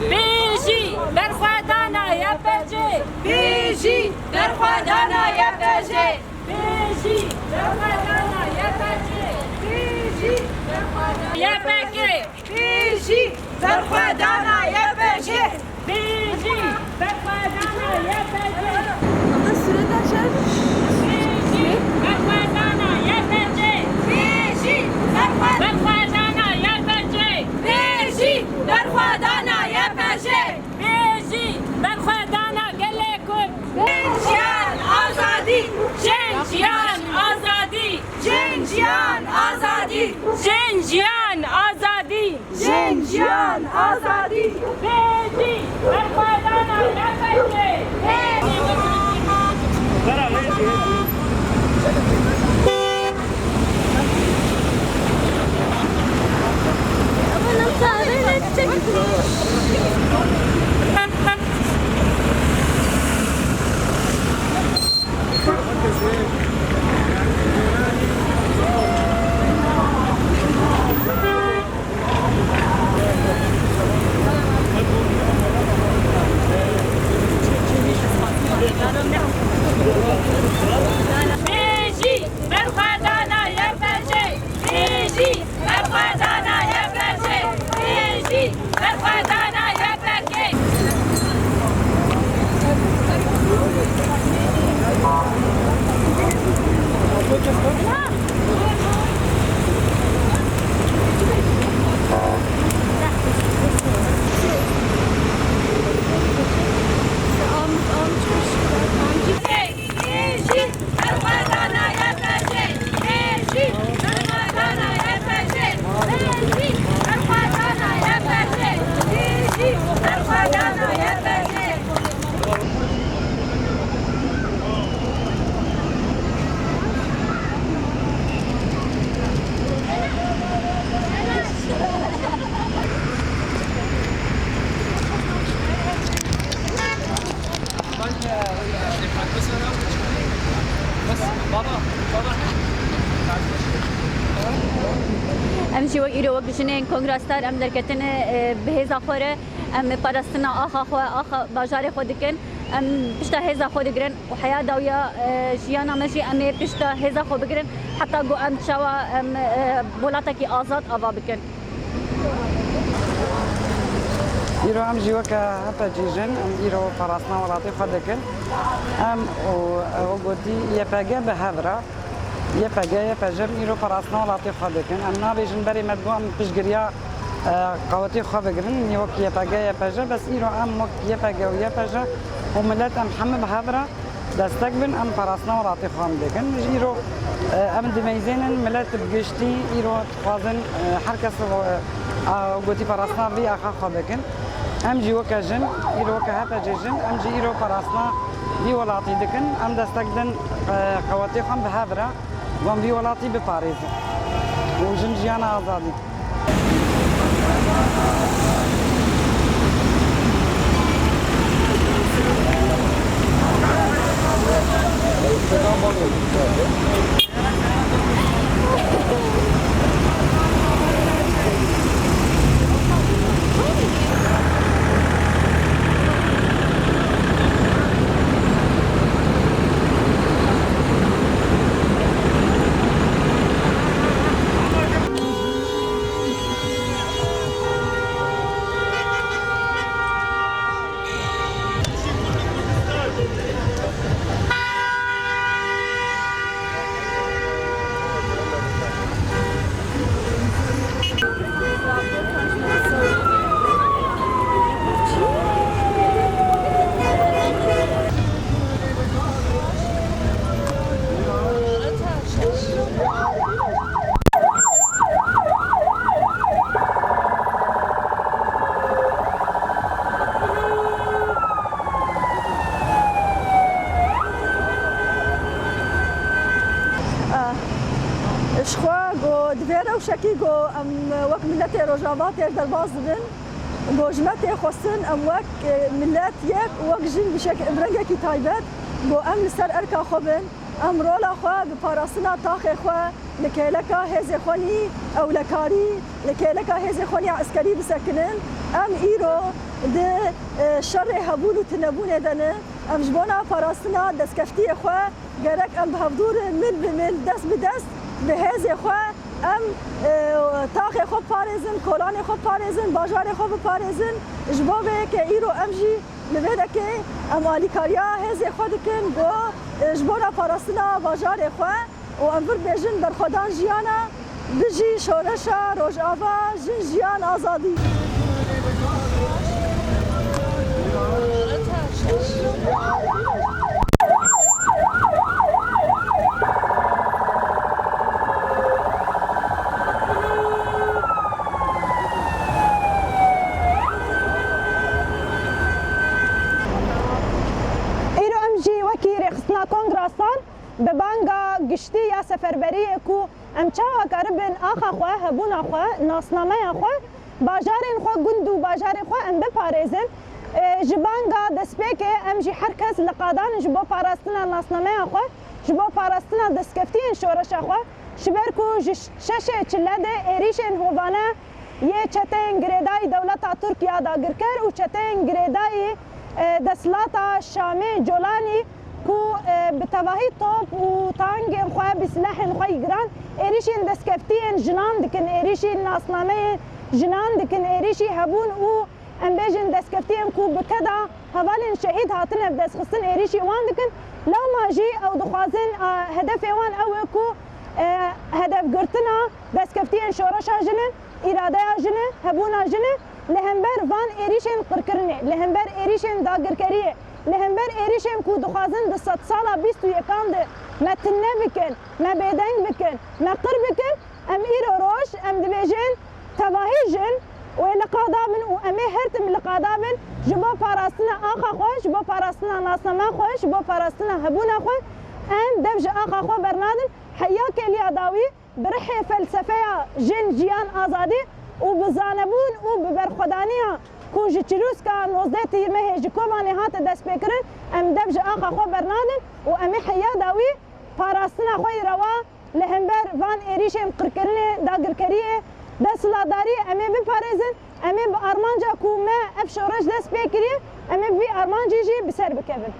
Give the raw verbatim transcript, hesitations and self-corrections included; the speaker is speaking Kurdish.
Bijî berxwedana Y P G! Bijî berxwedana Y P G! Bijî berxwedana Y P G! Bijî berxwedana Y P G! Bijî berxwedana Y P G! Bijî berxwedana Y P G! Ama sureta çer? Bijî berxwedana Y P G! Bijî berxwe-, berxwedana Y P G! Bijî berxwedana Y P G! Bijî berxwedana gelê Kurd! Jin, jiyan, azadî! Jin, jiyan, azadî! Jin, jiyan, azadî! Jin, jiyan, azadî! Jin, jiyan, azadî! Bijî berxwedana Y P G! Bijî berxwedana Y P G! Bijî berxwedana Y P G! Bijî berxwedana Y P G! Em jî wek îro wek jinên Kongra Star em derketine, e, bi hêza xwe re em parastina axa xwe, axa bajarê xwe dikin. Em pişta hêza xwe digirin û heya dawiya, e, jiyana me jî em ê pişta hêza xwe bigirin heta ku em çawa em, e, welatekî azad ava bikin. Îro em jî weke H P G jin, em îro parastina welatê xwe dikin. Em û, e, wek gotî Y P G bi hev re, Y P G, Y P G em îro parastina welatê xwe dikin. Em nabêjin berê me digot em piştgiriya, e, qewetê xwe bigirin, wek Y P G, Y P G, bes îro em wek Y P G û Y P G û milet em hemû bi hev re destek bin, em parastina welatê xwe em dikin. Ji îro, e, em dimeyzênin, milet bi giştî îro dixwazin, e, her kes, e, a, gotî parastina vî axa xwe bikin. Em jî weke jin, îro weke H P G jin, em jî îro parastina vî welatî dikin. Em destek din, e, qewetê xwe em bi hev re wan vî welatî biparêzin û jin jiyana azadî. Ji xwe ku di vê rewşekî ku em wek miletê Rojava têr derbas dibin, ku ji me tê xwestin em wek, e, milet yek û wek jin bi şek-, bi rengekî taybet ku em li ser erka xwe bin, em rola xwe bi parastina taxê xwe li kêleka hêzê xwe nî ewlekarî, li kêleka hêzê xwe nî eskerî bisekinin. Em îro Di, e, şerê hebûn û tunebûnê de ne. Em ji bona parastina destkeftiyê xwe gerek em bi hevdû re mil bi mil, dest bi dest bi hêzê xwe em, e, taxê xwe biparêzin, kolanê xwe biparêzin, bajarê xwe biparêzin. Ji bo vê yekê îro em jî li vê dekê em alîkariya hêzê xwe dikin bo, e, ji bona parastina bajarê xwe. Û em vir bêjin berxwedan jiyana, bijî şoreşa Rojava, jin, jiyan, azadî. Îro em jî wekî rêxistina Kongra Sal bi banga giştî ya seferberiyê ku em çawa karibin axa xwe, hebûna xwe, nasnameya xwe, bajarên xwe, gund û bajarê xwe em biparêzin. E, ji banga destpêkê em jî her kes li qadan ji bo parastina nasnameya xwe, ji bo parastina destkeftiyên şoreşa xwe, ji ber ku ji şeşê çile de êrîşên hovane yê çeteyên girêdayî dewleta Tirk ya dagirker û çeteyên girêdayî, e, desthilata Şamê Colanî ku, e, bi tevahî top û tankên xwe, bi silahên xwe yî giran êrîşên destkeftiyên jinan dikin, êrîşî nasnameyên jinan dikin, êrîşî hebûn û em bêjin destkeftiyên ku bi keda hevalên şehîd hatine bi destxistin êrîşî wan dikin. Lewma jî ew dixwazin, e, hedefê wan ew e ku, e, hedefgirtina destkeftiyên şoreşa jin e. Îradeya jin e, hebûna jin e, li hember van êrîşên qirkirinê, li hember êrîşên dagirkeriyê, li hember êrîşên ku dixwazin di sedsala bîst û yekan de me tune bikin, me bêdeng bikin, me qir bikin, em îro roj, em dibêjin, tevahî jin wê li qada bin û em ê her tim li qada bin ji bo parastina axa xwe, ji bo parastina nasnama xwe, ji bo parastina hebûna xwe, em dev ji axa xwe bernadin. Heya kêliya dawî, bi rihê felsefeya jin, jiyan, azadî û bi zanebûn û bi berxwedaniya ku ji çirûska nozdeh Tîrmehê ji Kobanê hate destpêkirin, em dev ji axa xwe bernadin û em ê heya dawî parastina xwe yî rewa li hember van êrîşên qirkirinê, dagirkeriyê, desthilatdariyê em ê biparêzin, em ê bi armanca ku me ev şoreş dest pê kiriye, em ê bi vî armancî jî bi ser bikevin.